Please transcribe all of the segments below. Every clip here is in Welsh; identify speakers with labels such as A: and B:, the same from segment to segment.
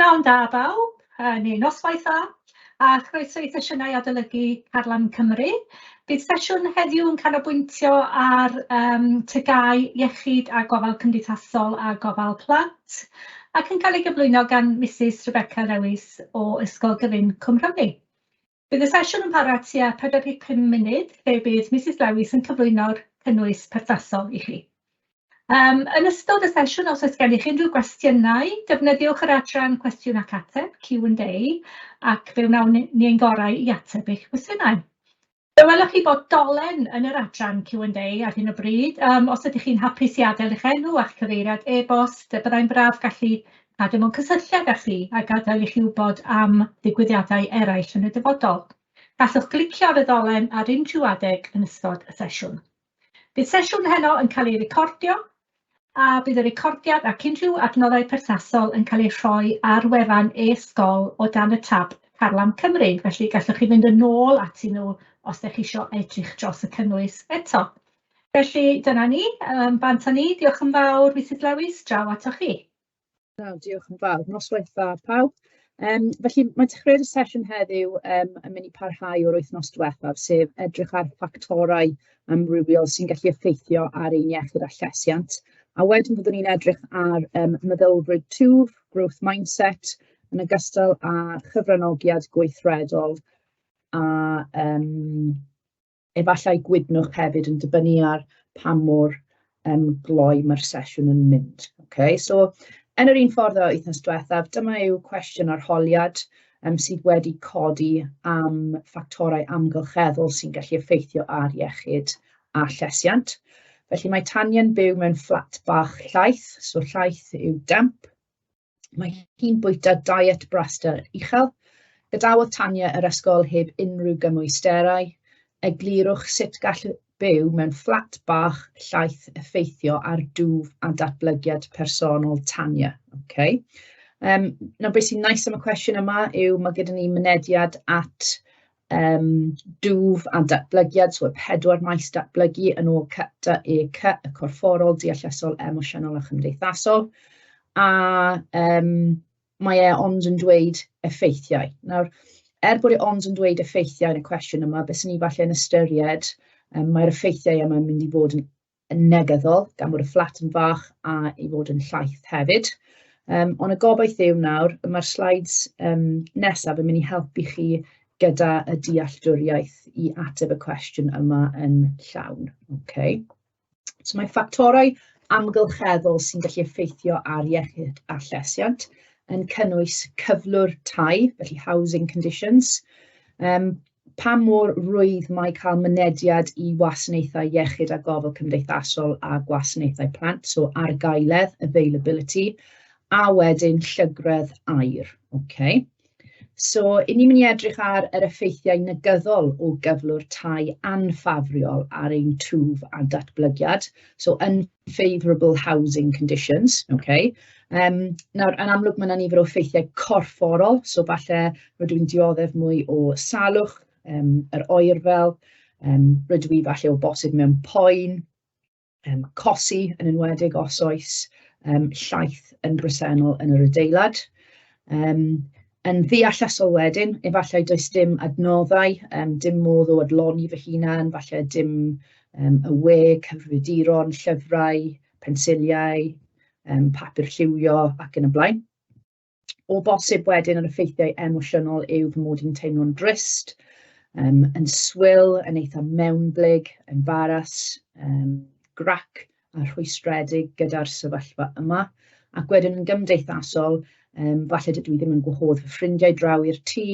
A: Pnawn da bawb, neu noswaith dda, a chroeso i sesiynau adolygu Carlam Cymru. Bydd sesiwn heddiw yn canolbwyntio ar TGAU iechyd a gofal cymdeithasol a gofal plant, ac yn cael ei gyflwyno gan Mrs Rebecca Lewis o Ysgol Gyfun Cwm Rhymni. Bydd y sesiwn yn para tua 45 munud, lle bydd Mrs Lewis yn cyflwyno'r cynnwys perthnasol i chi. Yn ystod y sesiwn, os oes gennych unrhyw gwestiynau, defnyddiwch yr adran cwestiwn ac ateb, Q&A, ac fe wnawn ni ein gorau i ateb eich cwestiynau. Fe welwch chi bod dolen yn yr adran Q&A ar hyn o bryd. Os ydych chi'n hapus i adael eich enw a'ch cyfeiriad e-bost, byddai'n braf gallu cadw mewn cysylltiad â chi a gadael i chi wybod am ddigwyddiadau eraill yn y dyfodol. Gallwch glicio ar y ddolen ar unrhyw adeg yn ystod y sesiwn. Bydd sesiwn heno yn cael ei recordio, a bydd y recordiad ac unrhyw adnoddau perthnasol yn cael eu rhoi ar wefan e-sgol o dan y tab Carlam Cymru, felly gallwch chi fynd yn ôl atyn nhw os ydych chi isio edrych dros y cynnwys eto. Felly dyna ni, bant â ni, diolch yn fawr Mrs Lewis, draw atoch chi.
B: Wel, diolch yn fawr. Noswaith dda pawb. Felly mae dechreuad y sesiwn heddiw yn mynd i parhau o'r wythnos diwethaf, sef edrych ar ffactorau amrywiol sy'n gallu effeithio ar ein iechyd a llesiant. A wedyn byddwn ni'n edrych ar meddylfryd twf, growth mindset, yn ogystal â chyfranogiad gweithredol a efallai gwydnwch hefyd yn dibynnu ar pa mor gloi mae'r sesiwn yn mynd. Okay? So, yn yr un ffordd o wythnos diwethaf, dyma yw cwestiwn arholiad sydd wedi codi am ffactorau amgylcheddol sy'n gallu effeithio ar iechyd a llesiant. Felly mae Tanya'n byw mewn fflat bach llaith, so llaith yw damp. Mae hi'n bwyta diet braster uchel. Gadawodd Tanya yr ysgol heb unrhyw gymwysterau. Eglurwch sut gall byw mewn fflat bach llaith effeithio ar dwf a datblygiad personol Tanya. Okay. Nawr, beth sy'n nice am y cwestiwn yma yw mae gyda ni mynediad at dwf a datblygiad, so y pedwar maes datblygu yn ôl C, D, E, C, y corfforol, deallusol, emosiynol a chymdeithasol. A mae e ond yn dweud effeithiau. Nawr, er bod e ond yn dweud effeithiau yn y cwestiwn yma, beth sy'n ni falle yn ystyried, mae'r effeithiau yma yn mynd i fod yn yn negyddol, gan bod y fflat yn fach a ei fod yn llaith hefyd. Ond y gobaith yw nawr, mae'r slides nesaf yn mynd i helpu chi gyda y dealltwriaeth i ateb y cwestiwn yma yn llawn. Okay. So mae ffactorau amgylcheddol sy'n gallu effeithio ar iechyd a llesiant yn cynnwys cyflwr tai, felly housing conditions, pa mor rwydd mae cael mynediad i wasanaethau iechyd a gofal cymdeithasol a gwasanaethau plant, so argaeledd, availability, a wedyn llygredd aer. Okay. So, i ni'n mynd i edrych ar yr effeithiau negyddol o gyflwr tai anffafriol ar ein twf a datblygiad. So, unfavourable housing conditions, okay. Nawr, yn amlwg, mae yna nifer o effeithiau corfforol, so falle rydw i'n dioddef mwy o salwch, yr oerfel, rydw i falle o bosib mewn poen, cosi yn enwedig os oes llaeth yn bresennol yn yr adeilad. Yn ddeallusol wedyn, efallai does dim adnoddau, dim modd o adloni fy hunan, falle dim y we, cyfrifiaduron, llyfrau, pensiliau, papur lliwio ac yn y blaen. O bosib wedyn yr effeithiau emosiynol yw fy mod i'n teimlo'n drist, yn swil, yn eitha mewnblyg, embaras, grac a rhwystredig gyda'r sefyllfa yma. Ac wedyn yn gymdeithasol, falle dydw i ddim yn gwahodd fy ffrindiau draw i'r tŷ,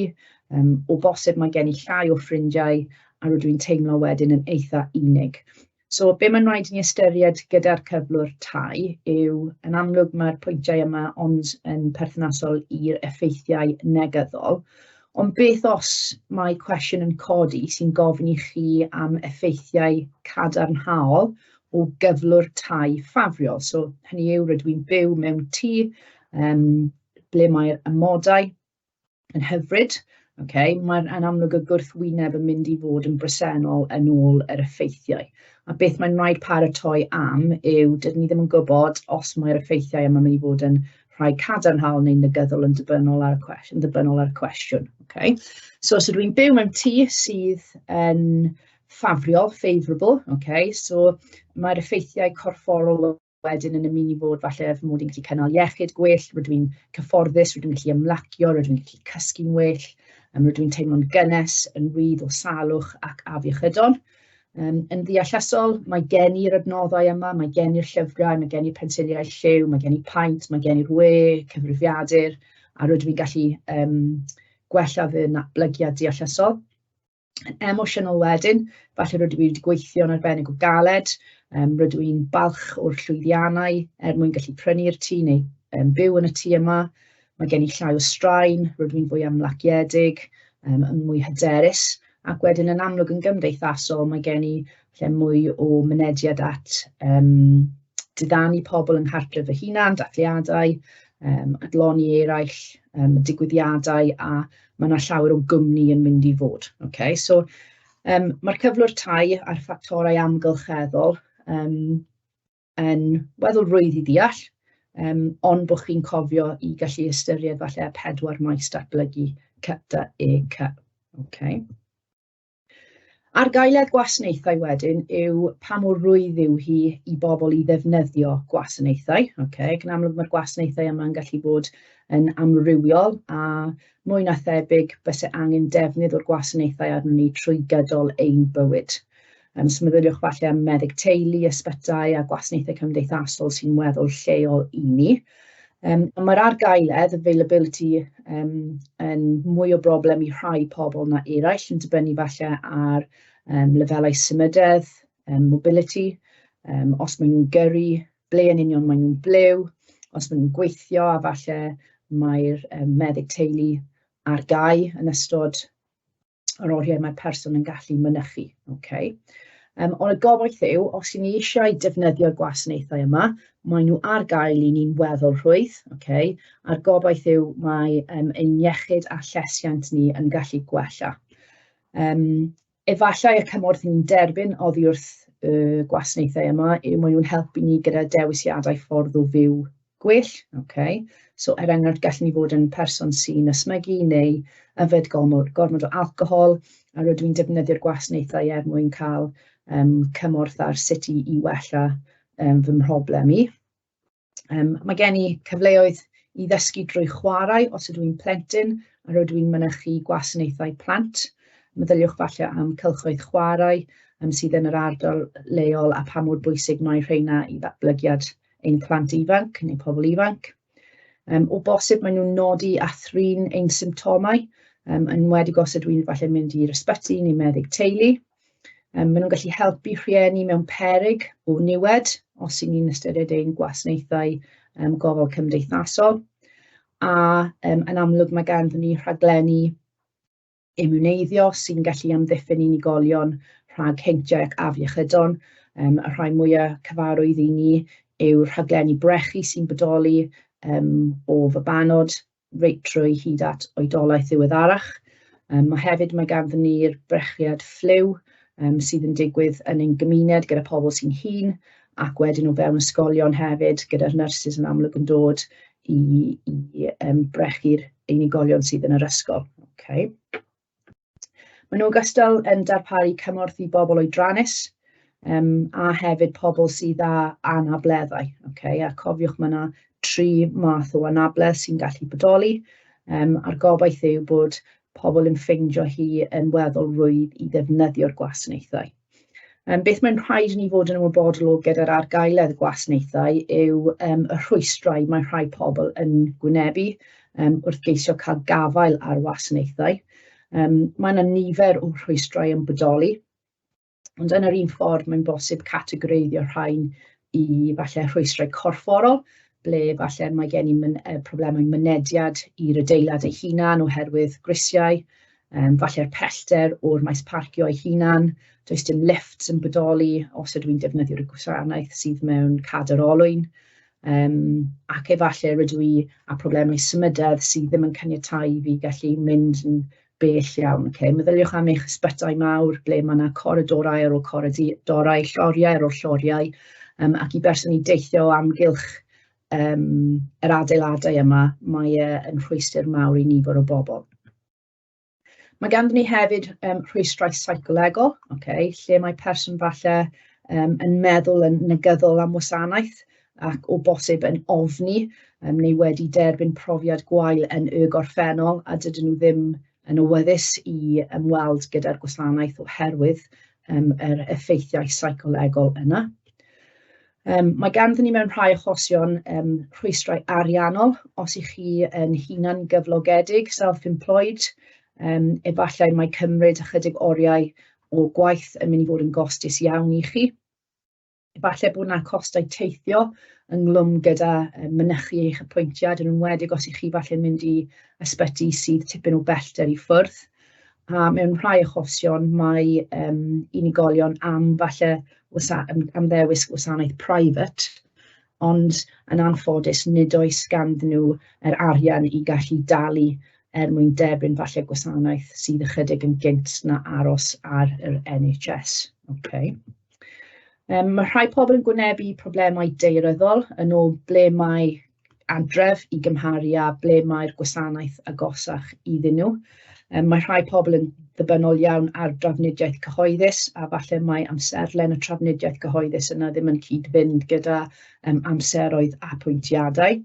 B: o bosib mae gen i llai o ffrindiau a rydw i'n teimlo wedyn yn eitha unig. So be mae'n rhaid i ni ystyried gyda'r cyflwr tai yw, yn amlwg mae'r pwyntiau yma ond yn perthnasol i'r effeithiau negyddol, ond beth os mae cwestiwn yn codi sy'n gofyn i chi am effeithiau cadarnhaol o gyflwr tai ffafriol? So hynny yw, rydw i'n byw mewn tŷ ble mae'r amodau yn hyfryd, okay, mae'n yn amlwg y gwrthwyneb yn mynd i fod yn bresennol yn ôl yr effeithiau. A beth mae'n rhaid paratoi am yw, dydyn ni ddim yn gwybod os mae'r effeithiau yma'n mynd i fod yn rhai cadarnhaol neu negyddol yn dibynnol ar y cwestiwn, yn ddibynnol ar y cwestiwn. Okay? So os ydw i'n byw mewn tŷ sydd yn ffafriol, favourable, okay? So mae'r effeithiau corfforol wedyn yn mynd i fod falle fy mod i'n gallu cynnal iechyd gwell, rydw i'n cyfforddus, rydw i'n gallu ymlacio, rydw i'n gallu cysgu'n well, rydw i'n teimlo'n gynnes, yn rhydd o salwch ac afiechydon. Yn ddeallusol, mae gen i'r adnoddau yma, mae gen i'r llyfrau, mae gen i'r pensiliau lliw, mae gen i paent, mae gen i'r we, cyfrifiadur, a rydw i'n gallu gwella fy natblygiad deallusol. Yn emosiynol wedyn, falle rydw i wedi gweithio'n arbennig o galed, rydw i'n balch o'r llwyddiannau er mwyn gallu prynu'r tŷ neu byw yn y tŷ yma. Mae gen i llai o straen, rydw i'n fwy ymlaciedig, yn mwy hyderus, ac wedyn yn amlwg yn gymdeithasol mae gen i falle mwy o mynediad at diddanu pobl yng nghartref fy hunan, dathliadau, adloni eraill, digwyddiadau, a mae yna llawer o gwmni yn mynd i fod. Okay? So, mae'r cyflwr tai a'r ffactorau amgylcheddol yn weddol rwydd i ddeall, ond bod chi'n cofio i gallu ystyried falle y 4 maes datblygu C, D, E, C. Okay. Argaeledd gwasanaethau wedyn yw pa mor rwydd yw hi i bobl i ddefnyddio gwasanaethau. Okay. Ac yn amlwg mae'r gwasanaethau yma yn gallu bod yn amrywiol a mwy na thebyg byse angen defnydd o'r gwasanaethau arnon ni trwy gydol ein bywyd. So meddyliwch falle am meddyg teulu, ysbytai a gwasanaethau cymdeithasol sy'n weddol lleol i ni. Ond mae'r argaeledd, availability, yn mwy o broblem i rhai pobl na eraill, yn dibynnu falle ar lefelau symudedd, mobility, os maen nhw'n gyrru, ble yn union maen nhw'n byw, os maen nhw'n gweithio a falle mae'r meddyg teulu ar gau yn ystod yr oriau mae'r person yn gallu mynychu. Okay. Ond y gobaith yw, os y'n ni eisiau defnyddio'r gwasanaethau yma, maen nhw ar gael i ni'n weddol rhwydd, okay? A'r gobaith yw mae ein iechyd a llesiant ni yn gallu gwella. Efallai y cymorth ni'n derbyn oddi wrth y gwasanaethau yma yw maen nhw'n helpu ni gyda dewisiadau ffordd o fyw gwell. Okay. So, er enghraifft, gallwn ni fod yn person sy'n ysmygu neu yfed gormod o alcohol, a rydw i'n defnyddio'r gwasanaethau er mwyn cael cymorth ar sut i wella fy mhroblem i. Mae gen i cyfleoedd i ddysgu drwy chwarae os ydw i'n plentyn a rydw i'n mynychu gwasanaethau plant. Meddyliwch falle am cylchoedd chwarae sydd yn yr ardal leol a pa mor bwysig mae rheina i ddatblygiad ein plant ifanc neu pobl ifanc. O bosib maen nhw'n nodi a thrin ein symptomau, yn enwedig os ydw i'n falle mynd i'r ysbyty neu meddyg teulu. Maen nhw'n gallu helpu rhieni mewn peryg o niwed os y'n ni'n ystyried ein gwasanaethau gofal cymdeithasol. A yn amlwg mae ganddyn ni rhaglenni imiwneiddio sy'n gallu amddiffyn unigolion rhag heintiau ac afiechydon. Y rhai mwyaf cyfarwydd i ni yw'r rhaglenni brechu sy'n bodoli o fabanod reit trwy hyd at oedolaeth ddiweddarach. Mae hefyd mae ganddyn ni'r brechiad ffliw sydd yn digwydd yn ein gymuned gyda pobl sy'n hŷn, ac wedyn o fewn ysgolion hefyd gyda'r nyrsys yn amlwg yn dod i brechu'r unigolion sydd yn yr ysgol. Okay. Maen nhw ogystal yn darparu cymorth i bobl oedrannus a hefyd pobl sydd â anableddau. Okay. A cofiwch mae yna 3 math o anabledd sy'n gallu bodoli, a'r gobaith yw bod pobl yn ffeindio hi yn weddol rwydd i ddefnyddio'r gwasanaethau. Beth mae'n rhaid i ni fod yn ymwybodol o gyda'r argaeledd gwasanaethau yw y rhwystrau mae rhai pobl yn gwynebu wrth geisio cael gafael ar wasanaethau. Mae yna nifer o rhwystrau yn bodoli, ond yn yr un ffordd mae'n bosib categoreiddio rhain i falle rhwystrau corfforol, ble falle mae gen i problemau mynediad i'r adeilad ei hunan oherwydd grisiau, falle'r pellter o'r maes parcio ei hunan, does dim lifts yn bodoli os ydw i'n defnyddio'r gwasanaeth sydd mewn cadair olwyn, ac efallai rydw i â problemau symudedd sydd ddim yn caniatáu i fi gallu mynd yn bell iawn. Okay? Meddyliwch am eich ysbytai mawr ble mae yna coridorau ar ôl coridorau, lloriau ar ôl lloriau, ac i berson i deithio o amgylch yr adeiladau yma, mae e yn rhwystr mawr i nifer o bobl. Mae ganddyn ni hefyd rhwystrau seicolegol, okay, lle mae person falle yn meddwl yn negyddol am wasanaeth ac o bosib yn ofni neu wedi derbyn profiad gwael yn y gorffennol a dydyn nhw ddim yn awyddus i ymweld gyda'r gwasanaeth oherwydd yr effeithiau seicolegol yna. Mae ganddyn ni mewn rhai achosion rhwystrau ariannol, os ych chi yn hunan gyflogedig, self-employed, efallai mae cymryd ychydig oriau o gwaith yn mynd i fod yn gostus iawn i chi. Efallai bod yna costau teithio ynghlwm gyda mynychu eich apwyntiad, yn enwedig os ych chi falle'n mynd i ysbyty sydd tipyn o bellter i ffwrdd. A mewn rhai achosion mae unigolion am falle am ddewis gwasanaeth private, ond yn anffodus nid oes ganddyn nhw yr arian i gallu dalu er mwyn derbyn falle gwasanaeth sydd ychydig yn gynt na aros ar yr NHS. Okay. Mae rhai pobl yn gwynebu problemau daearyddol yn ôl ble mae adref i gymharu â ble mae'r gwasanaeth agosach iddyn nhw. Mae rhai pobl yn ddibynnol iawn ar drafnidiaeth cyhoeddus, a falle mae amserlen y trafnidiaeth cyhoeddus yna ddim yn cyd-fynd gyda amseroedd apwyntiadau.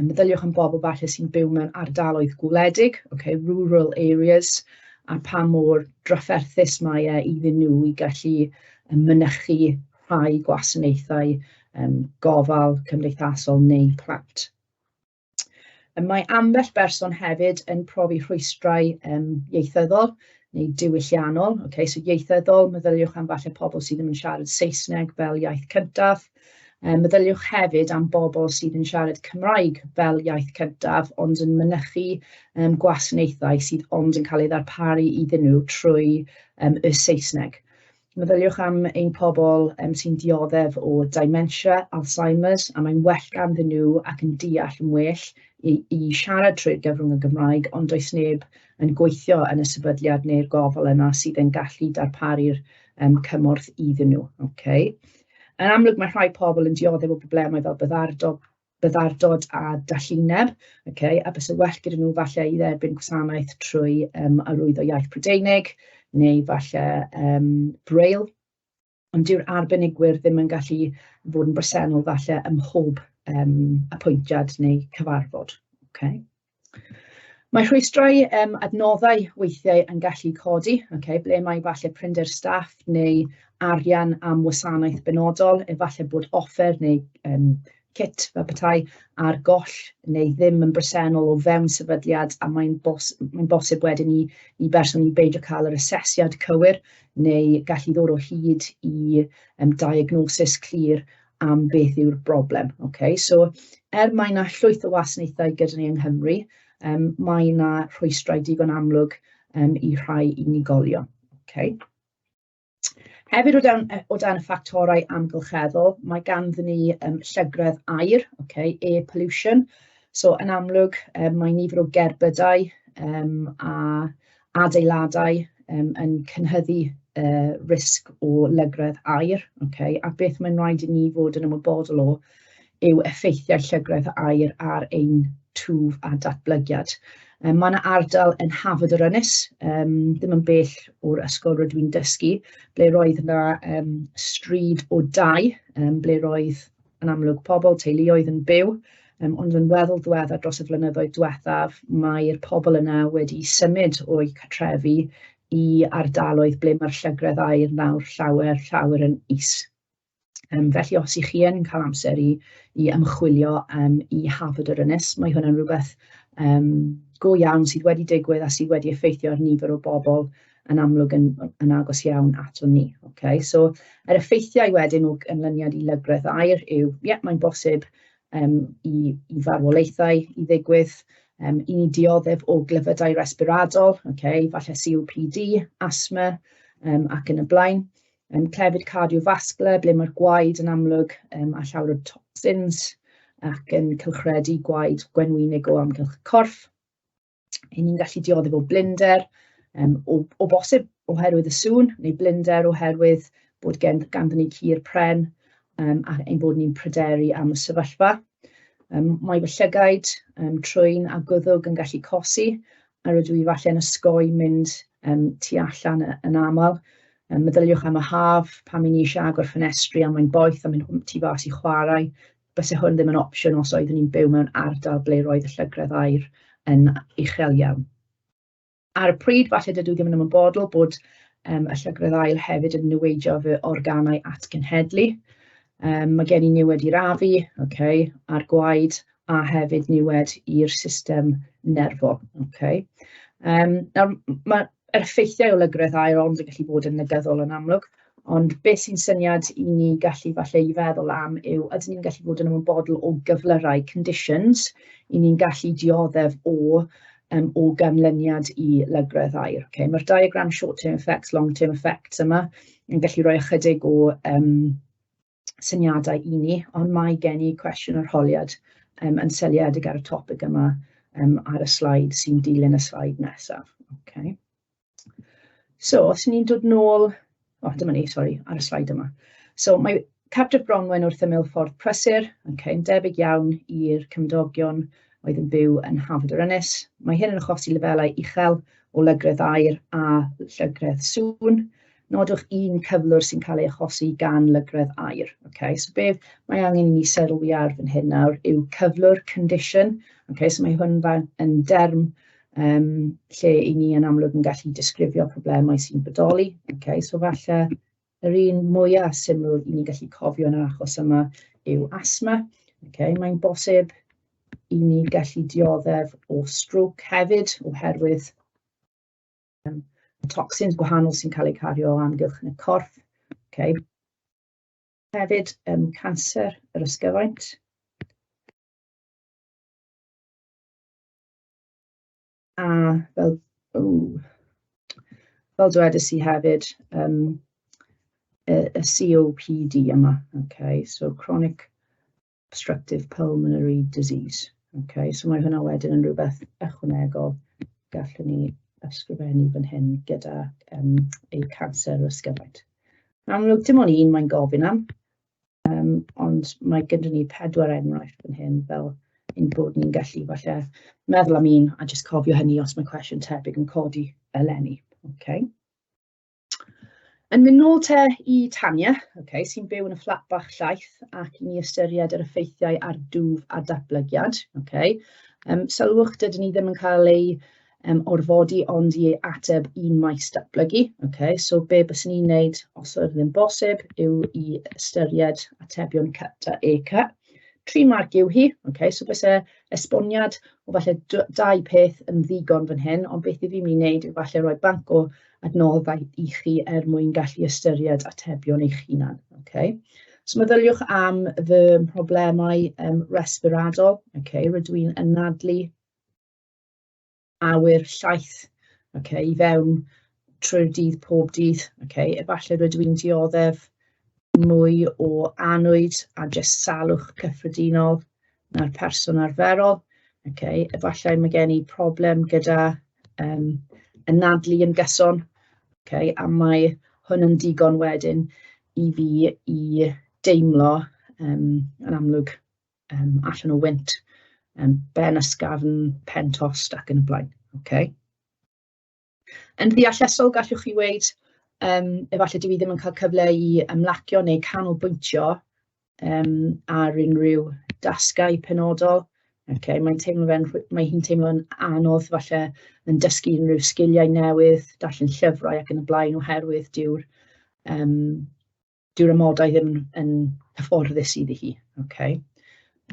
B: Meddyliwch am bobl falle sy'n byw mewn ardaloedd gwledig, okay, rural areas, a pa mor drafferthus mae e iddyn nhw i gallu mynychu rhai gwasanaethau gofal cymdeithasol neu plant. Mae ambell berson hefyd yn profi rhwystrau ieithyddol neu diwylliannol. Okay, so ieithyddol, meddyliwch am falle pobl sydd ddim yn siarad Saesneg fel iaith cyntaf. Meddyliwch hefyd am bobl sydd yn siarad Cymraeg fel iaith cyntaf, ond yn mynychu gwasanaethau sydd ond yn cael ei ddarparu iddyn nhw trwy y Saesneg. Meddyliwch am ein pobl sy'n dioddef o dementia, Alzheimer's, a mae'n well ganddyn nhw ac yn deall yn well i siarad trwy'r gyfrwng y Gymraeg, ond does neb yn gweithio yn y sefydliad neu'r gofal yna sydd yn gallu darparu'r cymorth iddyn nhw. Okay. Yn amlwg mae rhai pobl yn dioddef o broblemau fel byddardod a dallineb, okay, a byse well gyda nhw falle i dderbyn gwasanaeth trwy arwyddo iaith Prydeinig neu falle Braille, ond dyw'r arbenigwyr ddim yn gallu fod yn bresennol falle ym mhob apwyntiad neu cyfarfod. Okay. Mae rhwystrau adnoddau weithiau yn gallu codi, okay, ble mae falle prinder staff neu arian am wasanaeth benodol, efallai bod offer neu kit fel petai ar goll neu ddim yn bresennol o fewn sefydliad, a mae'n bosib wedyn i berson i beidio cael yr asesiad cywir neu gallu ddod o hyd i diagnosis clir am beth yw'r broblem. Okay? So, er mae yna llwyth o wasanaethau gyda ni yng Nghymru, mae yna rhwystrau digon amlwg i rhai unigolion. Okay? Hefyd o dan y ffactorau amgylcheddol, mae ganddyn ni llygredd aer, okay, air pollution. So yn amlwg, mae nifer o gerbydau a adeiladau yn cynhyddu risg o lygredd aer. Okay, a beth mae'n rhaid i ni fod yn ymwybodol o yw effeithiau llygredd aer ar ein twf a datblygiad. Mae yna ardal yn Hafod yr Ynys, ddim yn bell o'r ysgol rydw i'n dysgu, ble roedd yna stryd o dai, ble roedd yn amlwg pobl, teuluoedd yn byw, ond yn weddol ddiweddar dros y flynyddoedd diwethaf, mae'r pobl yna wedi symud o'u cartrefi i ardaloedd ble mae'r llygredd aer nawr llawer, llawer yn is. Felly os ych chi yn cael amser i ymchwilio i Hafod yr Ynys, mae hwnna'n rhywbeth go iawn sydd wedi digwydd a sydd wedi effeithio ar nifer o bobl yn amlwg yn agos iawn ato ni. Okay? So, yr effeithiau wedyn o ganlyniad i lygredd aer yw, ie, mae'n bosib i farwolaethau i ddigwydd, i ni dioddef o glefydau resbiradol, okay? Falle COPD, asthma, ac yn y blaen. Clefyd cardiovascular, ble mae'r gwaed yn amlwg a llawer o toxins ac yn cylchredu gwaed gwenwynig o amgylch y corff. I ni'n gallu dioddef o blinder, o bosib oherwydd y sŵn, neu blinder oherwydd bod ganddyn ni cur pren, a ein bod ni'n pryderu am y sefyllfa. Mae fy llygaid, trwyn a gwddwg yn gallu cosi, a rydw i falle yn osgoi mynd tu allan yn aml. Meddyliwch am y haf, pan 'y ni eisiau agor ffenestri a mae'n boeth a mynd tu fas i chwarae. Byse hwn ddim yn opsiwn os oeddwn i'n byw mewn ardal ble roedd y llygredd aer yn uchel iawn. Ar y pryd, falle dydw i ddim yn ymwybodol bod y llygredd aer hefyd yn niweidio fy organau atgenhedlu. Mae gen i niwed i'r afu, okay, a'r gwaed, a hefyd niwed i'r system nerfol. Okay. Nawr, mae'r effeithiau o lygredd aer ond yn gallu bod yn negyddol yn amlwg, ond beth sy'n syniad i ni gallu falle i feddwl am yw ydyn ni'n gallu bod yn ymwybodol o gyflyrau, conditions, i ni'n gallu dioddef o ganlyniad i lygredd aer. Okay? Mae'r diagram short-term effects, long-term effects yma yn gallu rhoi ychydig o syniadau i ni, ond mae gen i cwestiwn arholiad yn seiliedig ar y topig yma ar y sleid sy'n dilyn y sleid nesaf. Okay. So, os ni'n dod nôl, o, oh, dyma ni, sori, ar y sleid yma. So, mae cartref Bronwen wrth ymyl ffordd prysur, okay, yn debyg iawn i'r cymdogion oedd yn byw yn Hafod yr Ynys. Mae hyn yn achosi lefelau uchel o lygredd aer a llygredd sŵn. Nodwch un cyflwr sy'n cael ei achosi gan lygredd aer. Okay, so beth mae angen i ni sylwi ar fan hyn nawr yw cyflwr, condition. Okay, so mae hwn yn derm lle i ni yn amlwg yn gallu disgrifio problemau sy'n bodoli. Okay, so falle yr un mwyaf syml i ni gallu cofio yn yr achos yma yw asthma. Okay, mae'n bosib i ni gallu dioddef o stroke hefyd oherwydd y toxins gwahanol sy'n cael eu cario o amgylch yn y corff. Okay. Hefyd, canser yr ysgyfaint. A fel dwedais i hefyd, y COPD yma, okay, so chronic obstructive pulmonary disease. Okay, so mae hwnna wedyn yn rhywbeth ychwanegol gallwn ni ysgrifennu fan hyn gyda ei canser yr ysgyfaint. Yn amlwg, dim ond un mae'n gofyn am, ond mae gyda ni 4 enghraifft fan hyn fel ein bod ni'n gallu falle meddwl am un a jyst cofio hynny os mae cwestiwn tebyg yn codi eleni. Okay. Yn mynd nôl te i Tanya, okay, sy'n byw yn y fflat bach llaith ac i ni ystyried yr effeithiau ar dwf a datblygiad. Okay. Sylwch, dydyn ni ddim yn cael ei orfodi ond i ateb un maes datblygu. Okay. So be byswn ni'n wneud, os oedd ddim bosib, yw i ystyried atebion cut a E-cut. 3 marc yw hi, okay, so byse esboniad o falle 2 peth yn ddigon fan hyn, ond beth i fi'n mynd i wneud yw falle rhoi banc o adnoddau i chi er mwyn gallu ystyried atebion eich hunan. Okay. So meddyliwch am fy mhroblemau resbiradol. Okay, rydw i'n anadlu awyr llaith, okay, i fewn trwy'r dydd pob dydd. Okay. Efallai rydw i'n dioddef mwy o annwyd a jyst salwch cyffredinol na'r person arferol. Okay. Efallai mae gen i problem gyda anadlu yn gyson. Okay. A mae hwn yn digon wedyn i fi i deimlo yn amlwg allan o wynt, ben ysgafn, pen tost ac yn y blaen. Okay. Yn ddeallusol, gallwch chi weud, efallai dwi ddim yn cael cyfle i ymlacio neu canolbwyntio ar unrhyw dasgau penodol. Okay, mae'n teimlo fe'n, mae hi'n teimlo'n anodd falle yn dysgu unrhyw sgiliau newydd, darllen llyfrau ac yn y blaen oherwydd dyw'r amodau ddim yn cyfforddus iddi hi. Okay.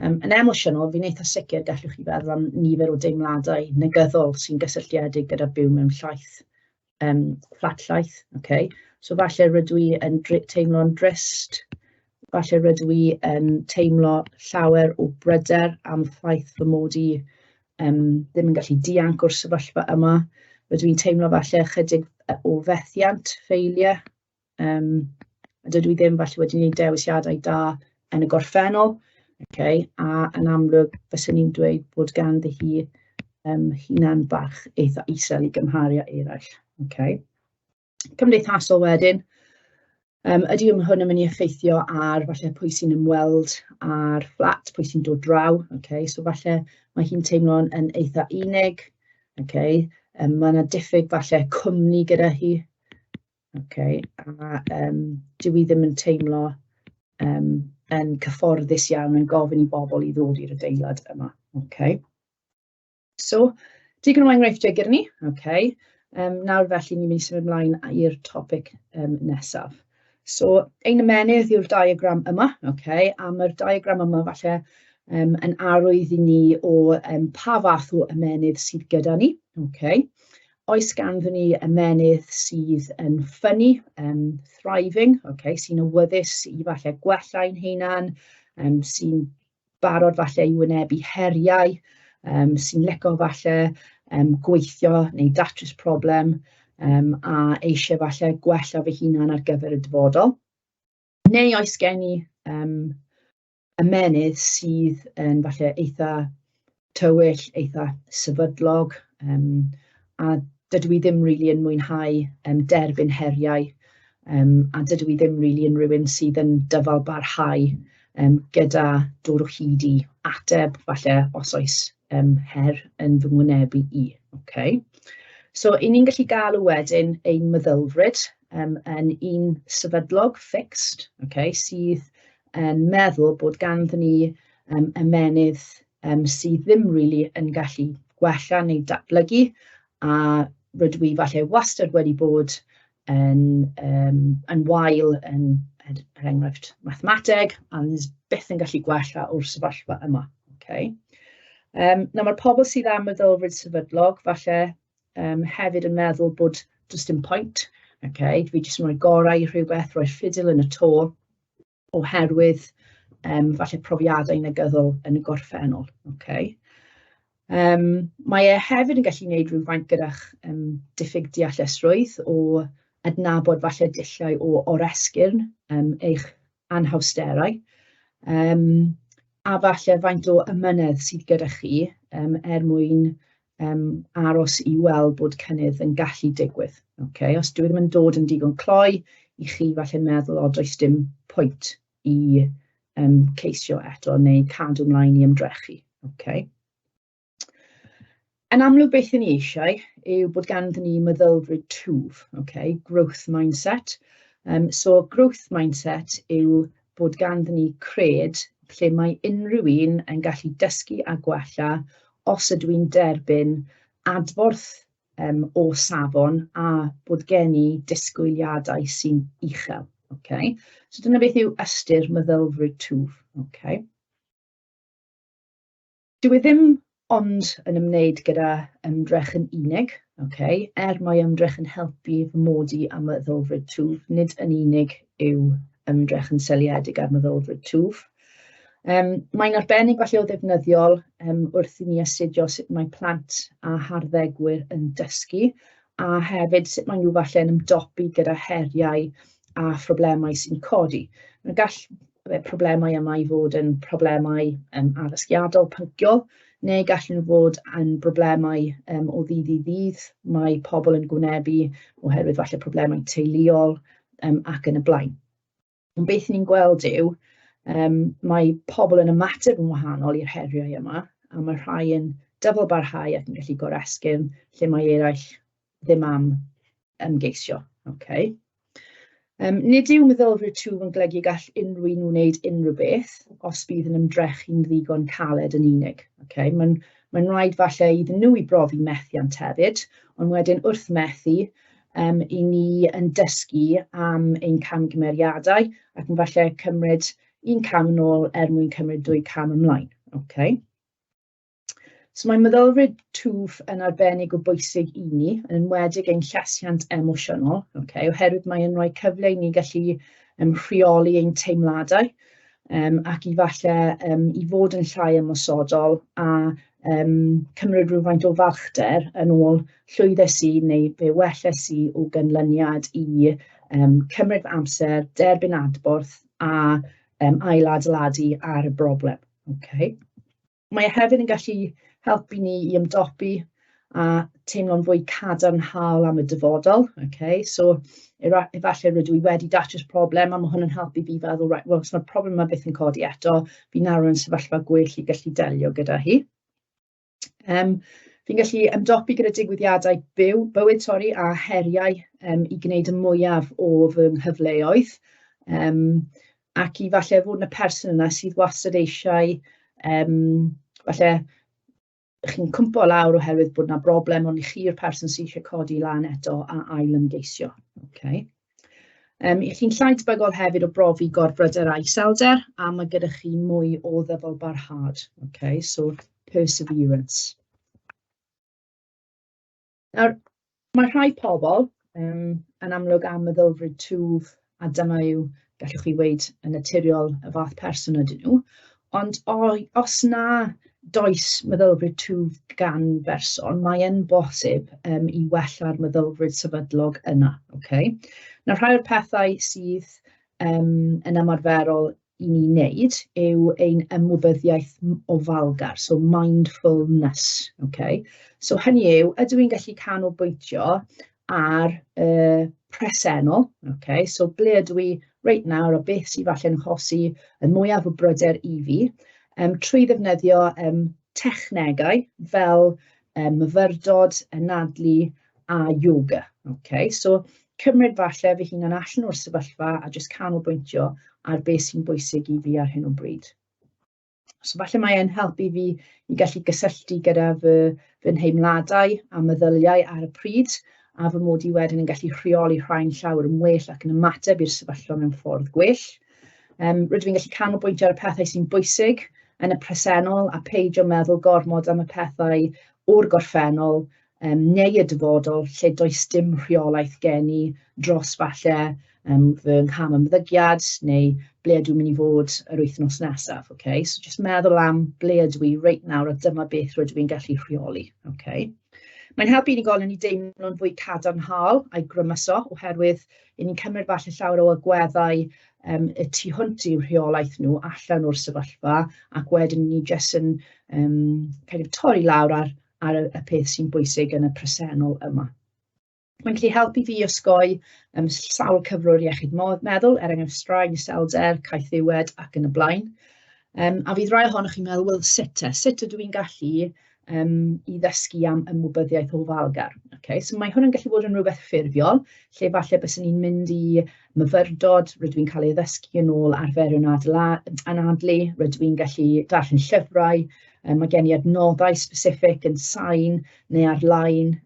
B: Yn emosiynol, fi'n eitha sicr gallwch chi feddwl am nifer o deimladau negyddol sy'n gysylltiedig gyda byw mewn llaeth, fflat llaeth. Okay. So falle rydw i yn teimlo'n drist, falle rydw i yn teimlo llawer o bryder am ffaith fy mod i ddim yn gallu dianc o'r sefyllfa yma. Rydw i'n teimlo falle ychydig o fethiant, failure. A dydw i ddim falle wedi gwneud dewisiadau da yn y gorffennol. Okay. A yn amlwg, fyswn i'n dweud bod ganddi hi hunan barch eitha isel i gymharu â eraill. Okay. Cymdeithasol wedyn. Ydy hwn yn mynd i effeithio ar falle pwy sy'n ymweld â'r fflat, pwy sy'n dod draw, okay? So falle mae hi'n teimlo'n yn eitha unig, okay? Mae yna diffyg falle cwmni gyda hi, okay? A dyw hi ddim yn teimlo yn cyfforddus iawn yn gofyn i bobl i ddod i'r adeilad yma, okay? So, digon o enghreifftiau gyda ni, okay. Nawr felly ni'n mynd i symud ymlaen i'r topic nesaf. So, ein ymennydd yw'r diagram yma, okay, a mae'r diagram yma falle yn arwydd i ni o pa fath o ymennydd sydd gyda ni, okay. Oes ganddyn ni ymennydd sydd yn ffynnu, thriving, okay, sy'n awyddus i falle gwella ein hunan, sy'n barod falle i wynebu heriau, sy'n lico falle gweithio neu datrys problem, a eisiau falle gwella fy hunan ar gyfer y dyfodol. Neu oes gen i ymennydd sydd yn falle eitha tywyll, eitha sefydlog, a dydw i ddim rili yn mwynhau derbyn heriau, a dydw i ddim rili yn rhywun sydd yn dyfal barhau gyda dod o hyd i ateb, falle os oes her yn fy ngwynebu i. Okay. So, 'y ni'n gallu galw wedyn ein meddylfryd yn un sefydlog, fixed, okay, sydd yn meddwl bod ganddyn ni ymennydd sydd ddim rili yn gallu gwella neu datblygu, a rydw i falle wastad wedi bod yn wael yn, er enghraifft, mathemateg, a byth yn gallu gwella o'r sefyllfa yma. Okay. Nawr mae'r pobl sydd â meddylfryd sefydlog falle hefyd yn meddwl bod does dim pwynt. Okay. Dwi jyst yn rhoi gorau i rhywbeth, rhoi ffidil yn y to, oherwydd falle profiadau negyddol yn y gorffennol. Okay. Mae e hefyd yn gallu gwneud rhywfaint gyda'ch diffyg deallusrwydd o adnabod falle dulliau o oresgyrn eich anhawsterau, a falle faint o ymynedd sydd gyda chi er mwyn aros i weld bod cynnydd yn gallu digwydd. Okay? Os dyw e ddim yn dod yn digon cloi i chi falle'n meddwl, o, does dim pwynt i ceisio eto neu cadw ymlaen i ymdrechu. Okay? Yn amlwg beth 'y ni eisiau yw bod ganddyn ni meddylfryd twf, okay? Growth mindset. So growth mindset yw bod ganddyn ni cred lle mae unrhyw un yn gallu dysgu a gwella os ydw i'n derbyn adborth o safon a bod gen i disgwyliadau sy'n uchel. Okay? So dyna beth yw ystyr meddylfryd twf. Okay? Dyw e ddim ond yn ymwneud gyda ymdrech yn unig, okay? Er mae ymdrech yn helpu fy mod i a meddylfryd twf, nid yn unig yw ymdrech yn seiliedig ar meddylfryd twf. Mae'n arbennig falle o ddefnyddiol wrth i ni astudio sut mae plant a harddegwyr yn dysgu, a hefyd sut maen nhw falle yn ymdopi gyda heriau a phroblemau sy'n codi. Gall problemau yma i fod yn problemau addysgiadol, pynciol, neu gallen nhw fod yn broblemau o ddydd i ddydd. Mae pobl yn gwynebu oherwydd falle problemau teuluol ac yn y blaen. Ond beth ni'n gweld yw, mae pobl yn ymateb yn wahanol i'r heriau yma, a mae rhai yn dyfalbarhau ac yn gallu goresgyn, lle mae eraill ddim am ymgeisio. Okay. Nid yw meddylfryd twf yn golygu gall unrhyw un wneud unrhyw beth os bydd yn ymdrechu'n ddigon caled yn unig. Okay. Mae'n rhaid falle iddyn nhw i brofi methiant hefyd, ond wedyn wrth methu, i ni yn dysgu am ein camgymeriadau ac yn falle cymryd un cam yn ôl er mwyn cymryd dwy cam ymlaen. Okay. So mae meddylfryd twf yn arbennig o bwysig i ni, yn enwedig ein llesiant emosiynol, okay, oherwydd mae'n rhoi cyfle i ni gallu rheoli ein teimladau ac i falle i fod yn llai ymosodol a cymryd rhywfaint o falchder yn ôl llwyddes i neu fe welles i o ganlyniad i cymryd fy amser, derbyn adborth a ailadeiladu ar y broblem. Okay. Mae e hefyd yn gallu helpu ni i ymdopi a teimlo'n fwy cadarnhaol am y dyfodol. Okay? So, efallai rydw i wedi datrys problem a mae hwn yn helpu fi feddwl, right, well, os mae'r problem yma byth yn codi eto, fi nawr yn sefyllfa gwell i gallu delio gyda hi. Fi'n gallu ymdopi gyda digwyddiadau byw, bywyd, sori, a heriau i gwneud y mwyaf o fy nghyfleoedd. Ac i falle fod yn y person yna sydd wastad eisiau, falle chi'n cwmpo lawr oherwydd bod 'na broblem, ond chi yw'r person sydd eisiau codi lan eto a ail ymgeisio. Okay. I chi'n llai tebygol hefyd o brofi gorbryder a iselder, a mae gyda chi mwy o ddyfalbarhad. Okay, so perseverance. Nawr, mae rhai pobl yn amlwg am meddylfryd twf, a dyma yw, gallwch chi weud, yn naturiol y fath person ydyn nhw. Ond os na does meddylfryd twf gan berson, mae yn bosib i wella'r meddylfryd sefydlog yna. Okay? Nawr, rhai o'r pethau sydd yn ymarferol i ni wneud yw ein ymwybyddiaeth ofalgar, so mindfulness. Okay? So hynny yw, ydw i'n gallu canolbwyntio ar y presennol, okay? So ble ydw i reit nawr a beth sydd falle'n achosi y mwyaf o bryder i fi, trwy ddefnyddio technegau fel myfyrdod, anadlu a yoga. Okay? So cymryd falle fy hunan allan o'r sefyllfa a jyst canolbwyntio ar beth sy'n bwysig i fi ar hyn o bryd. So falle mae e'n helpu fi i gallu gysylltu gyda fy nheimladau a meddyliau ar y pryd, a fy mod i wedyn yn gallu rheoli rhain llawer yn well ac yn ymateb i'r sefyllfa mewn ffordd gwell. Rydw i'n gallu canolbwyntio ar y pethau sy'n bwysig yn y presennol a peidio meddwl gormod am y pethau o'r gorffennol neu y dyfodol lle does dim rheolaeth gen i dros falle fy ngham ymddygiad neu ble ydw i'n mynd i fod yr wythnos nesaf. Okay? So jyst meddwl am ble ydw i reit nawr a dyma beth rydw i'n gallu rheoli. Okay? Mae'n helpu unigolion i deimlo'n fwy cadarnhaol a'i grymuso, oherwydd 'y ni'n cymryd falle llawer o agweddau y tu hwnt i'w rheolaeth nhw allan o'r sefyllfa, ac wedyn ni jyst yn kind of torri lawr ar y peth sy'n bwysig yn y presennol yma. Mae'n gallu helpu fi osgoi sawl cyflwr iechyd meddwl, er enghraifft straen, iselder, caethiwed ac yn y blaen. A fydd rai ohonoch chi'n meddwl, wel, sut te? Sut ydw i'n gallu i ddysgu am ymwybyddiaeth ofalgar? Okay, so mae hwn yn gallu bod yn rhywbeth ffurfiol, lle falle byswn i'n mynd i myfyrdod, rydw i'n cael ei ddysgu yn ôl arferion anadlu, rydw i'n gallu darllen llyfrau, mae gen i adnoddau specific yn sain neu ar-lein,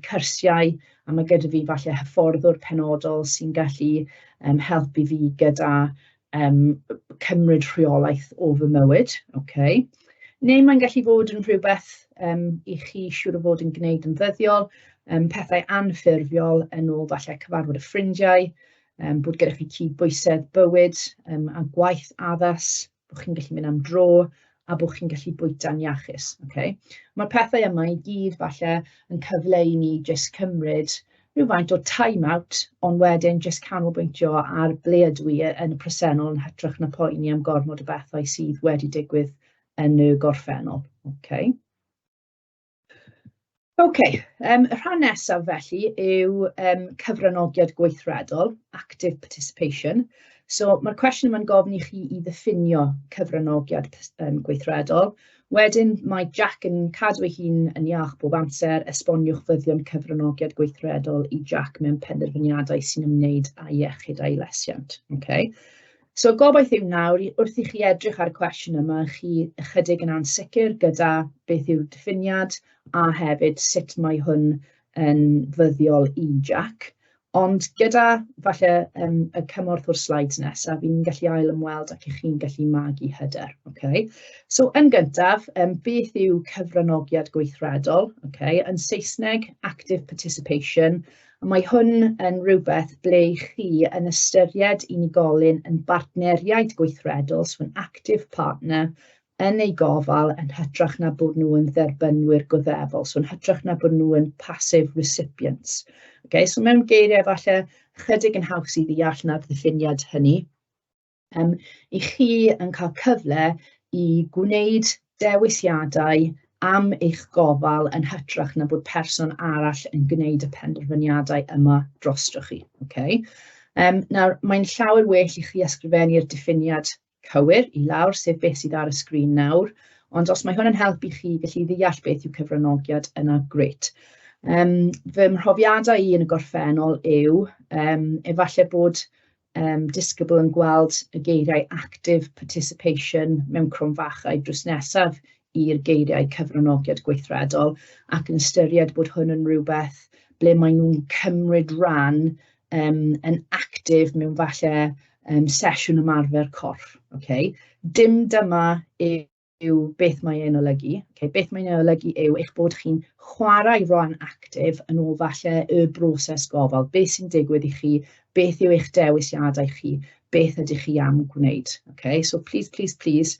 B: cyrsiau, a mae gyda fi falle hyfforddwr penodol sy'n gallu helpu fi gyda cymryd rheolaeth o fy mywyd. Okay. Neu mae'n gallu fod yn rhywbeth i chi siŵr o fod yn gwneud yn ddyddiol, pethau anffurfiol yn ôl falle cyfarfod y ffrindiau, bod gyda chi cydbwysedd bywyd a gwaith addas, bod chi'n gallu mynd am dro a bod chi'n gallu bwyta'n iachus. Okay? Mae'r pethau yma i gyd falle yn cyfle i ni jyst cymryd rhywfaint o time out, ond wedyn jyst canolbwyntio ar ble ydw i yn y presennol yn hytrach na poeni am gormod o bethau sydd wedi digwydd yn y gorffennol. Okay. OK, y rhan nesaf felly yw cyfranogiad gweithredol, active participation. So mae'r cwestiwn yma'n gofyn i chi i ddiffinio cyfranogiad gweithredol. Wedyn mae Jack yn cadw ei hun yn iach bob amser. Esboniwch fuddion cyfranogiad gweithredol i Jack mewn penderfyniadau sy'n ymwneud â'i iechyd a'i lesiant. Okay. So gobaith yw nawr, wrth i chi edrych ar y cwestiwn yma, chi ychydig yn ansicr gyda beth yw'r diffiniad a hefyd sut mae hwn yn fuddiol i Jack. Ond gyda falle y cymorth o'r slides nesaf, fi'n gallu ail ymweld ac i chi'n gallu magu hyder. Okay? So yn gyntaf, beth yw cyfranogiad gweithredol? Okay? Yn Saesneg, active participation. A mae hwn yn rhywbeth ble chi yn ystyried unigolyn yn bartneriaid gweithredol, so an active partner, yn ei gofal yn hytrach na bod nhw yn dderbynwyr goddefol, so yn hytrach na bod nhw yn passive recipients. Okay, so mewn geiriau falle chydig yn haws i ddeall na'r ddiffiniad hynny, i chi yn cael cyfle i gwneud dewisiadau am eich gofal yn hytrach na bod person arall yn gwneud y penderfyniadau yma drostoch chi. Okay? Nawr, mae'n llawer well i chi ysgrifennu'r diffiniad cywir i lawr, sef beth sydd ar y sgrin nawr, ond os mae hwn yn helpu chi gallu ddeall beth yw cyfranogiad, yna grêt. Fy mhrofiadau i yn y gorffennol yw efallai bod disgybl yn gweld y geiriau active participation mewn cromfachau drws nesaf i'r geiriau cyfranogiad gweithredol ac yn ystyried bod hwn yn rhywbeth ble maen nhw'n cymryd rhan yn actif mewn falle sesiwn ymarfer corff. Okay? Dim dyma yw beth mae e'n olygu. Okay? Beth mae'n ei olygu yw eich bod chi'n chwarae rhan actif yn ôl falle y broses gofal. Beth sy'n digwydd i chi, beth yw eich dewisiadau chi, beth ydych chi am gwneud. Okay? So please, please, please,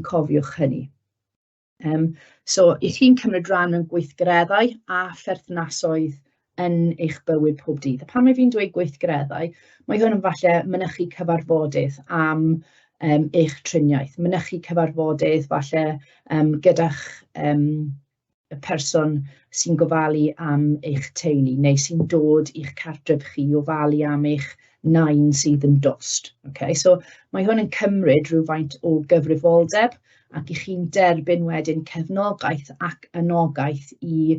B: cofiwch hynny. So, i chi'n cymryd rhan mewn gweithgareddau a pherthnasoedd yn eich bywyd pob dydd. A pan mae fi'n dweud gweithgareddau, mae hwn yn falle mynychu cyfarfodydd am eich triniaeth, mynychu cyfarfodydd falle gyda'ch y person sy'n gofalu am eich teulu neu sy'n dod i'ch cartref chi i ofalu am eich nain sydd yn dost. Okay? So mae hwn yn cymryd rhywfaint o gyfrifoldeb ac i chi'n derbyn wedyn cefnogaeth ac anogaeth i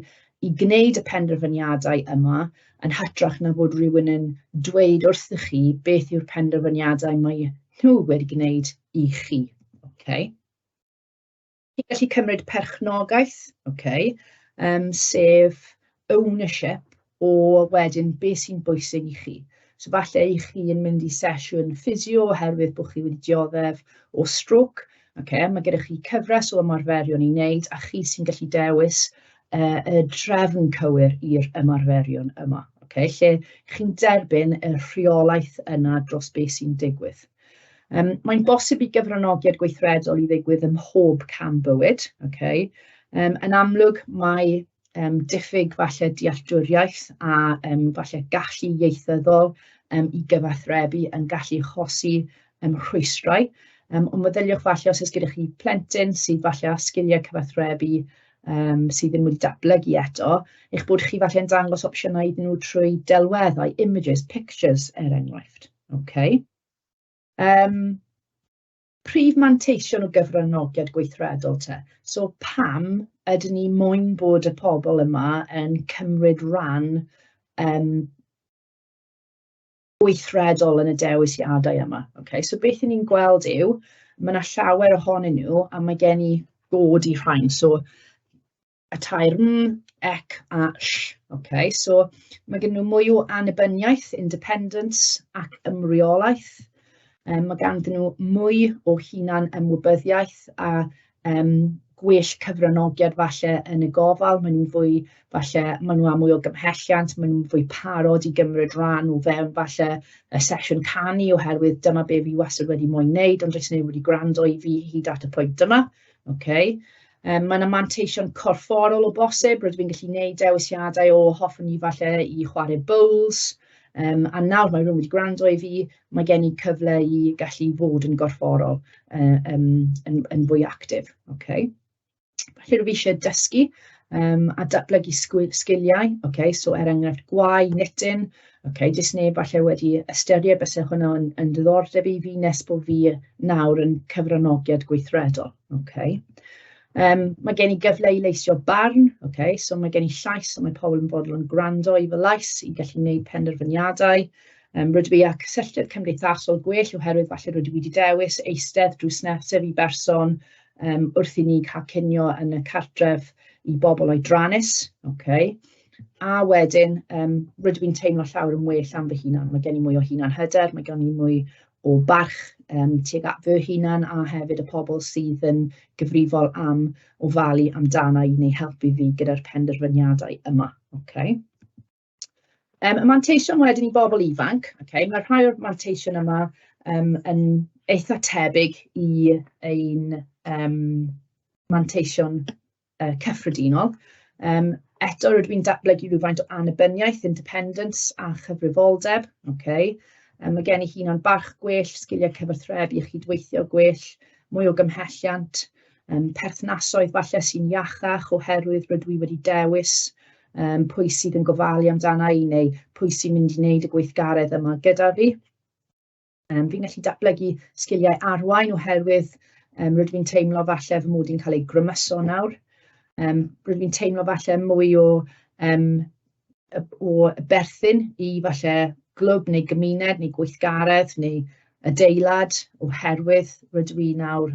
B: gwneud y penderfyniadau yma yn hytrach na bod rhywun yn dweud wrthych chi beth yw'r penderfyniadau mae nhw wedi gwneud i chi. Okay? Chi'n gallu cymryd perchnogaeth, okay, sef ownership o wedyn beth sy'n bwysig i chi. So falle i chi yn mynd i sesiwn ffisio oherwydd bod chi wedi dioddef o stroke. Okay, mae gyda chi cyfres o ymarferion i wneud a chi sy'n gallu dewis y drefn cywir i'r ymarferion yma. Okay, lle chi'n derbyn y rheolaeth yna dros beth sy'n digwydd. Mae'n bosib i gyfranogiad gweithredol i ddigwydd ym mhob cam bywyd. Okay. Yn amlwg mae diffyg falle dealltwriaeth a falle gallu ieithyddol i gyfathrebu yn gallu achosi rhwystrau. Ond meddyliwch falle os oes gyda chi plentyn sydd falle â sgiliau cyfathrebu sydd ddim wedi datblygu eto, eich bod chi falle yn dangos opsiynau iddyn nhw trwy delweddau, images, pictures er enghraifft. Okay. Prif manteision o gyfranogiad gweithredol te. So pam ydyn ni moyn bod y pobl yma yn cymryd rhan gweithredol yn y dewisiadau yma? Okay? So beth 'y ni'n gweld yw, mae yna llawer ohonyn nhw a mae gen i god i rhain. So y tair m, ec a sh. Okay? So mae gen nhw mwy o annibyniaeth, independence ac ymreolaeth. Mae ganddyn nhw mwy o hunan ymwybyddiaeth a gwell cyfranogiad falle yn y gofal. Maen nhw'n fwy, falle, maen nhw â mwy o gymhelliant, maen nhw'n fwy parod i gymryd rhan o fewn falle y sesiwn canu oherwydd dyma be fi wastad wedi moyn wneud, ond does neb wedi gwrando i fi hyd at y pwynt yma. Okay. Mae yna manteision corfforol o bosib, rydw i'n gallu gwneud dewisiadau o hoffwn i falle i chwarae bowls, a nawr mae rhywun wedi gwrando i fi, mae gen i cyfle i gallu fod yn gorfforol yn fwy actif. Okay. Falle rydw i eisiau dysgu a datblygu sgiliau, okay, so er enghraifft gwau, knitting, okay, does neb falle wedi ystyried byse hwnna yn diddordeb i fi nes bod fi nawr yn cyfranogiad gweithredol. Okay. Mae gen i gyfle i leisio barn, okay, so mae gen i llais, so mae pobl yn fodlon gwrando i fy lais i gallu gwneud penderfyniadau. Rydw i â cysylltiad cymdeithasol gwell oherwydd falle rydw i wedi dewis eistedd drws nesaf i berson wrth i ni cael cinio yn y cartref i bobl oedrannus. Okay. A wedyn, rydw i'n teimlo llawer yn well am fy hunan. Mae gen i mwy o hunan hyder, mae gen i mwy o barch tuag at fy hunan a hefyd y pobl sydd yn gyfrifol am ofalu amdana i neu helpu fi gyda'r penderfyniadau yma. Okay. Y manteision wedyn i bobl ifanc, okay, mae rhai o'r manteision yma yn eitha tebyg i ein manteision cyffredinol. Eto, rydw i'n datblygu rhywfaint o annibyniaeth, independence a chyfrifoldeb. Okay. Mae gen i hunan barch gwell, sgiliau cyfathrebu a chydweithio gwell, mwy o gymhelliant. Perthnasoedd falle sy'n iachach oherwydd rydw i wedi dewis pwy sydd yn gofalu amdana i neu pwy sy'n mynd i wneud y gweithgaredd yma gyda fi. Fi'n gallu datblygu sgiliau arwain oherwydd rydw i'n teimlo falle fy mod i'n cael ei grymuso nawr. Rydw i'n teimlo falle mwy o berthyn i falle glwb neu gymuned neu gweithgaredd neu adeilad oherwydd rydw i nawr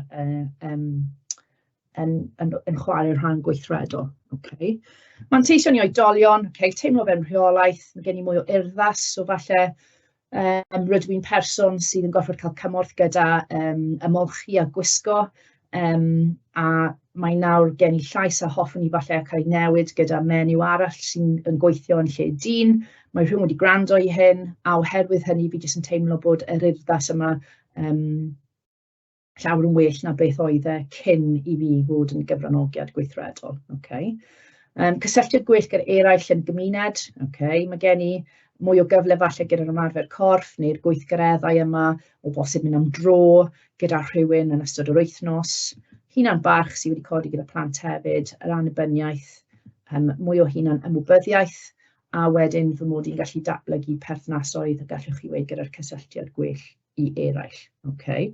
B: yn chwarae rhan gweithredol. Okay. Manteision i oedolion, okay, teimlo fewn rheolaeth, mae gen i mwy o urddas, so falle rydw i'n person sydd yn gorfod cael cymorth gyda ymolchi a gwisgo, a mae nawr gen i llais a hoffwn i falle cael ei newid gyda menyw arall sy'n yn gweithio yn lle dyn. Mae rhywun wedi gwrando i hyn, a oherwydd hynny fi jyst yn teimlo bod yr urddas yma llawer yn well na beth oedd e cyn i fi fod yn gyfranogiad gweithredol. Okay. Cysylltiad gwell gyda eraill yn gymuned. Okay. Mae gen i mwy o gyfle falle gyda'r ymarfer corff neu'r gweithgareddau yma, o bosib mynd am dro gyda rhywun yn ystod yr wythnos. Hunan barch sydd wedi codi gyda plant hefyd, yr annibyniaeth, mwy o hunan ymwybyddiaeth, a wedyn fy mod i'n gallu datblygu perthnasoedd, y gallwch chi weud gyda'r cysylltiad gwell i eraill. Okay.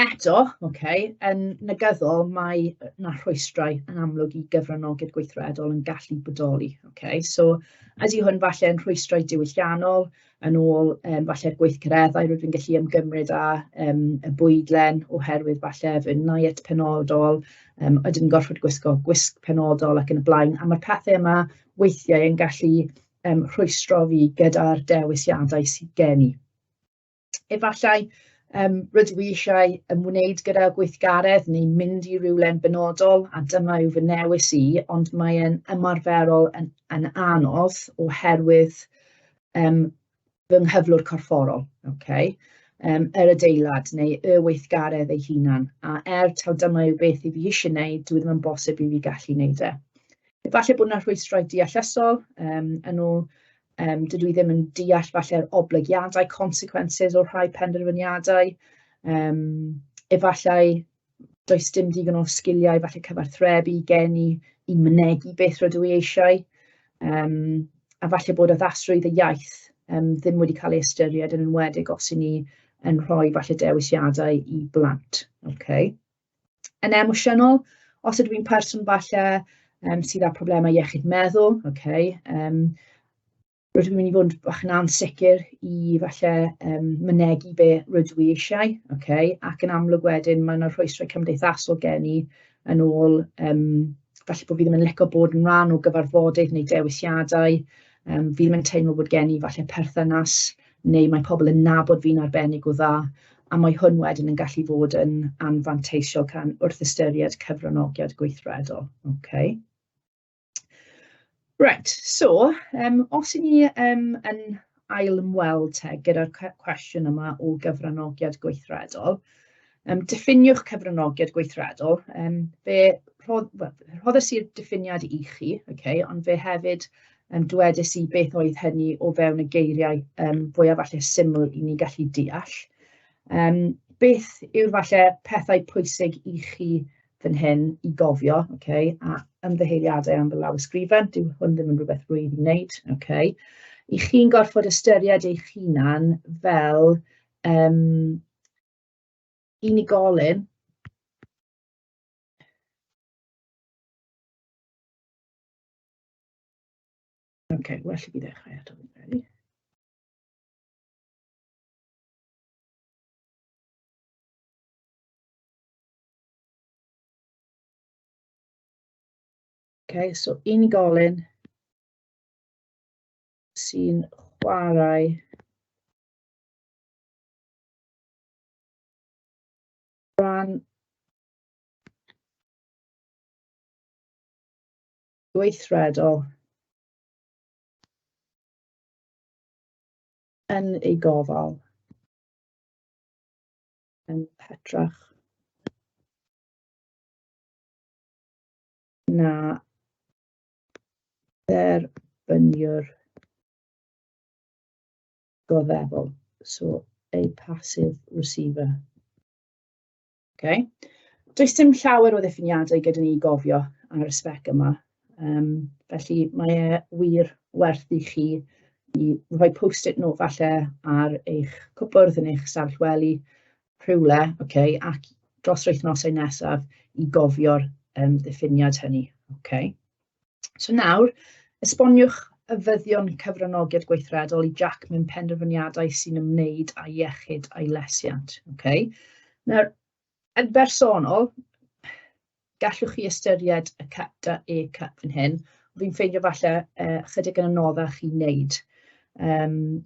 B: Eto, okay, yn negyddol, mae 'na rhwystrau yn amlwg i gyfranogiad gweithredol yn gallu bodoli. Okay? So, ydy hwn falle yn rhwystrau diwylliannol, yn ôl falle'r gweithgareddau rydw i'n gallu ymgymryd â, y bwydlen oherwydd falle fy niet penodol, ydw i'n gorfod gwisgo gwisg penodol ac yn y blaen. A mae'r pethau yma weithiau yn gallu rhwystro fi gyda'r dewisiadau sydd gen i. Efallai rydw i eisiau ymwneud gyda gweithgaredd neu mynd i rywle'n benodol, a dyma yw fy newis i, ond mae'n ymarferol yn anodd oherwydd fy nghyflwr corfforol, okay? Yr adeilad neu y weithgaredd ei hunan. A er taw dyma yw beth i fi eisiau gwneud, dwi ddim yn bosib i fi gallu gwneud e. Efallai bod yna rhwystrau deallusol, yn ôl dydw i ddim yn deall falle'r oblygiadau, consequences o'r rhai penderfyniadau. Efallai does dim digon o sgiliau falle cyfathrebu gen i i mynegi beth rydw i eisiau. A falle bod addasrwydd y iaith ddim wedi cael ei ystyried, yn enwedig os 'y ni yn rhoi falle dewisiadau i blant. Okay. Yn emosiynol, os ydw i'n person falle sydd â problemau iechyd meddwl, okay, rydw i'n mynd i fod bach yn ansicr i falle mynegi be rydw i eisiau, okay? Ac yn amlwg wedyn mae yna rhwystrau cymdeithasol gen i yn ôl, falle bod fi ddim yn licio bod yn rhan o gyfarfodydd neu dewisiadau, fi ddim yn teimlo bod gen i falle perthynas neu mae pobl yn nabod fi'n arbennig o dda, a mae hwn wedyn yn gallu fod yn anfanteisiol can wrth ystyried cyfranogiad gweithredol. Okay. Right, so os 'y ni yn ail ymweld te gyda'r cwestiwn yma o gyfranogiad gweithredol, diffiniwch cyfranogiad gweithredol. Fe well, rhoddes i'r diffiniad i chi, okay, ond fe hefyd dwedais i beth oedd hynny o fewn y geiriau fwyaf falle syml i ni gallu deall. Beth yw'r falle pethau pwysig i chi fan hyn i gofio, okay, a ymddiheuriadau am fy lawysgrifen, dyw hwn ddim yn rhywbeth rwyf i'n wneud, okay. I chi'n gorfod ystyried eich hunan fel unigolyn Okay, well i fi ddechrau eto, fi'n credu. Okay, so unigolyn sy'n chwarae rhan gweithredol yn ei gofal yn hytrach na dderbyniwr goddefol, so a passive receiver. Okay. Does dim llawer o ddiffiniadau gyda ni i gofio ar y spec yma, felly mae e wir werth i chi i rhoi post-it note falle ar eich cwpwrdd yn eich stafell wely rhywle, okay, ac dros yr wythnosau nesaf i gofio'r ddiffiniad hynny. Okay. So nawr, esboniwch y fyddion cyfranogiad gweithredol i Jack mewn penderfyniadau sy'n ymwneud â iechyd a'i lesiant. Okay. Nawr, yn bersonol, gallwch chi ystyried y cup da E cup fan hyn. Fi'n ffeindio falle chydig yn anoddach i wneud,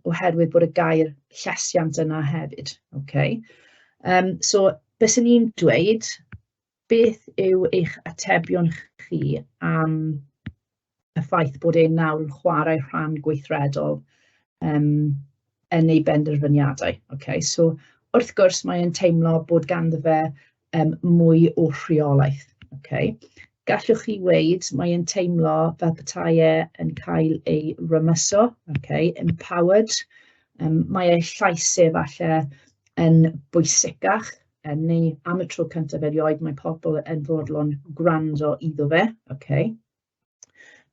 B: oherwydd bod y gair llesiant yna hefyd. Okay. So, byswn i'n dweud, beth yw eich atebion chi am y ffaith bod e nawr yn chwarae rhan gweithredol yn ei benderfyniadau? Okay. So, wrth gwrs, mae'n teimlo bod ganddo fe mwy o rheolaeth. Okay. Gallwch chi weud mae'n teimlo fel petai e yn cael ei rymuso, okay, empowered. Mae ei llais e falle yn bwysicach, neu am y tro cyntaf erioed mae pobl yn fodlon gwrando iddo fe. Okay.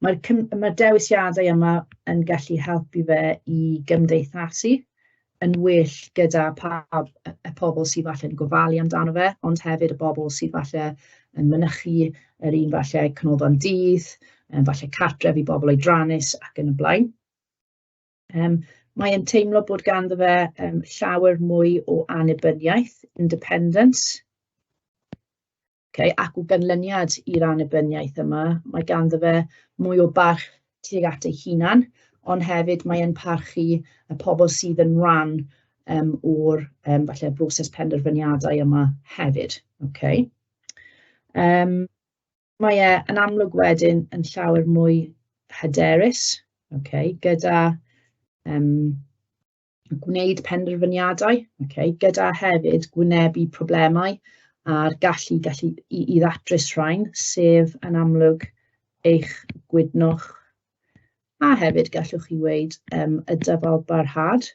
B: Mae'r mae dewisiadau yma yn gallu helpu fe i gymdeithasu yn well gyda y pobl sydd falle'n gofalu amdano fe, ond hefyd y bobl sydd falle yn mynychu yr un falle canolfan dydd, falle cartref i bobl oedrannus ac yn y blaen. Mae'n teimlo bod ganddo fe llawer mwy o annibyniaeth, independence. Okay, ac o ganlyniad i'r annibyniaeth yma, mae ganddo fe mwy o barch tuag at ei hunan, ond hefyd mae e'n parchu y pobl sydd yn rhan o'r falle broses penderfyniadau yma hefyd. Okay. Mae e yn amlwg wedyn yn llawer mwy hyderus, okay, gyda gwneud penderfyniadau, okay, gyda hefyd gwynebu problemau a'r gallu i ddatrys rhain, sef yn amlwg eich gwydnwch, a hefyd gallwch chi weud y dyfalbarhad.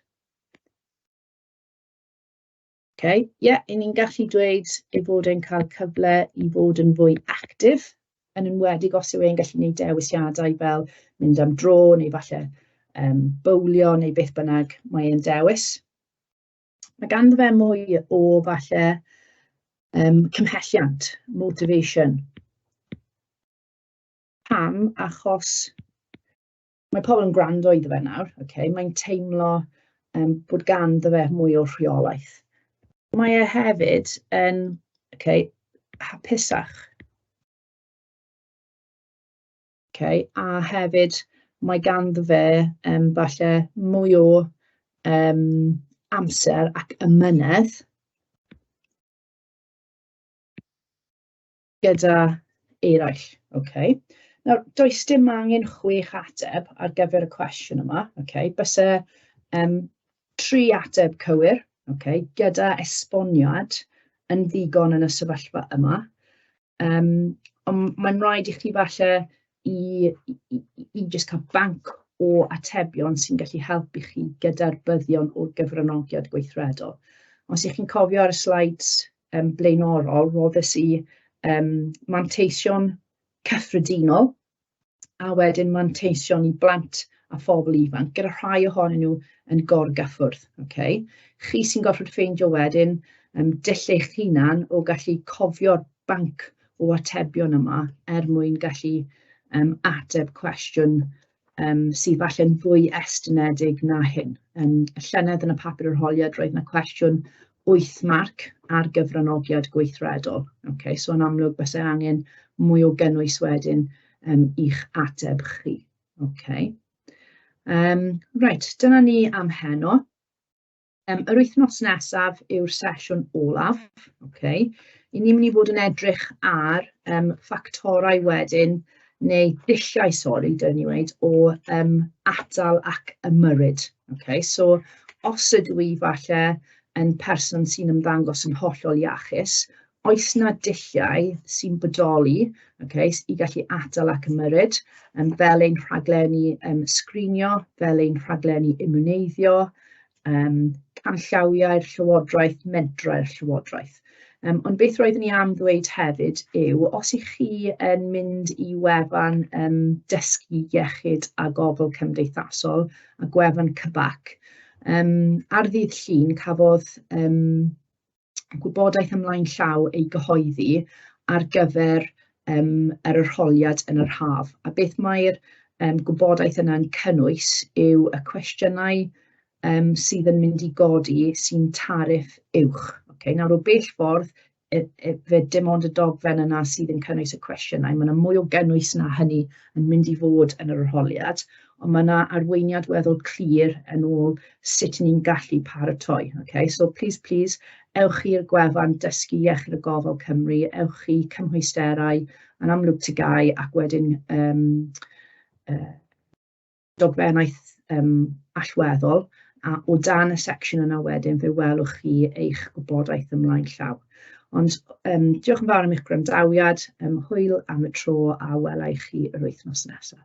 B: Okay, yeah, 'y ni'n gallu dweud ei fod e'n cael cyfle i fod yn fwy actif, yn enwedig os yw e'n gallu gwneud dewisiadau fel mynd am dro neu falle bowlio neu beth bynnag mae e'n dewis. Mae ganddo fe mwy o falle cymhelliant, motivation. Pam? Achos mae pobl yn gwrando iddo fe nawr, okay? Mae'n teimlo bod ganddo fe mwy o rheolaeth. Mae e hefyd yn, okay, hapusach. Okay, a hefyd mae ganddo fe falle mwy o amser ac ymynedd gyda eraill. Okay. Nawr, does dim angen 6 ateb ar gyfer y cwestiwn yma. Okay. Byse 3 ateb cywir, okay, gyda esboniad yn ddigon yn y sefyllfa yma. Ond mae'n rhaid i chi falle i jyst cael banc o atebion sy'n gallu helpu chi gyda'r buddion o'r gyfranogiad gweithredol. Os ych chi'n cofio ar y slides blaenorol, roddes i manteision cyffredinol a wedyn manteision i blant a phobl ifanc, gyda rhai ohonyn nhw yn gorgyffwrdd. Okay? Chi sy'n gorfod ffeindio wedyn dull eich hunan o gallu cofio'r banc o atebion yma er mwyn gallu ateb cwestiwn sydd falle'n fwy estynedig na hyn. Y llynedd yn y papur arholiad roedd yna cwestiwn 8 marc ar gyfranogiad gweithredol. Okay, so yn amlwg byse angen mwy o gynnwys wedyn i'ch ateb chi. Okay. Reit, dyna ni am heno. Yr wythnos nesaf yw'r sesiwn olaf. Okay. I ni'n mynd i fod yn edrych ar ffactorau wedyn, neu dulliau, sori, dyn ni weud, o atal ac ymyrryd. Okay. So, os ydw i falle yn person sy'n ymddangos yn hollol iachus, oes na dulliau sy'n bodoli, okay, i gallu atal ac ymyrryd, fel ein rhaglenni sgrinio, fel ein rhaglenni immuneiddio, canllawiau'r llywodraeth, mentrau'r llywodraeth. Ond beth roeddwn i am ddweud hefyd yw, os 'y chi yn mynd i wefan Dysgu Iechyd a Gofal Cymdeithasol a gwefan CBAC, ar ddydd Llun cafodd gwybodaeth ymlaen llaw ei gyhoeddi ar gyfer yr arholiad yn yr haf. A beth mae'r gwybodaeth yna'n cynnwys yw y cwestiynau sydd yn mynd i godi sy'n tariff uwch. Okay? Nawr o bell ffordd, fe dim ond y dogfen yna sydd yn cynnwys y cwestiynau. Mae yna mwy o gynnwys na hynny yn mynd i fod yn yr arholiad, ond mae yna arweiniad weddol clir yn ôl sut ni'n gallu paratoi. Okay? So please, please, ewch i'r gwefan Dysgu Iechyd a Gofal Cymru, ewch i cymhwysterau, yn amlwg TGAU, ac wedyn dogfennaeth allweddol, a o dan y secsiwn yna wedyn fe welwch chi eich gwybodaeth ymlaen llaw. Ond diolch yn fawr am eich gwrandawiad, hwyl am y tro a wela i chi yr wythnos nesaf.